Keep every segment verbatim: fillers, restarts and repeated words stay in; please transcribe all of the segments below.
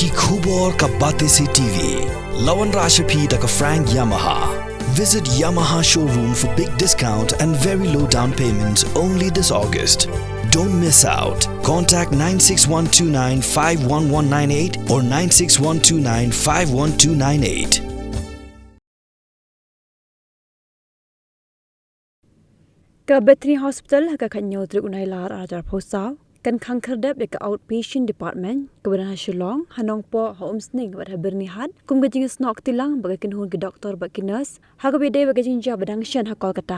Ki khubor ka Batesi T V. La wanrah sha phi da ka Frank Yamaha. Visit Yamaha showroom for big discount and very low down payments only this August. Don't miss out. Contact nine six one two nine five one one nine eight or nine six one two nine five one two nine eight. Ka Bethany Hospital ha ka khathynñiew tarik u Nailar arhajar arphew saw kan khang khyrdep ïa ka outpatient department kaba don ha Shillong, ha Nongpoh, ha Umsning bad ha Byrnihat kum ka jingsnoh kti lang bad ka kynhun ki doktor bad ki nurse ha kaba ïadei bad ka jingjia ba dang shen ha Kolkata.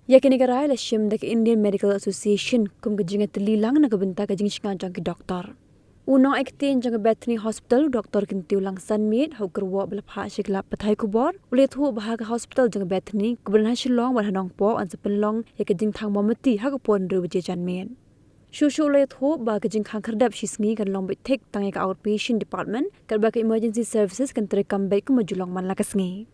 Ïa kane ka rai la shim da ka Indian Medical Association kum ka jingïatylli lang na ka bynta ka jingshngaiñ jong ki doktor. U nongaiktien jong ka Bethany Hospital, u Doktor Kyntiew Langsanmiet, ha u kyrwoh ba la phah sha ki lad pathai khubor, u la ïathuh ba ha ka hospital jong ka Bethany kaba don ha Shillong bad ha Nongpoh yn sa pynlong ïa ka jingthang mombati ha ka por hynriew baje janmiet. Shuh shuh u la ïathuh ba ka jingkhang khyrdep shisngi kan long beit thik tang ïa ka outpatient department, katba ka emergency services kan treikam beit kumba ju long man la ka sngi.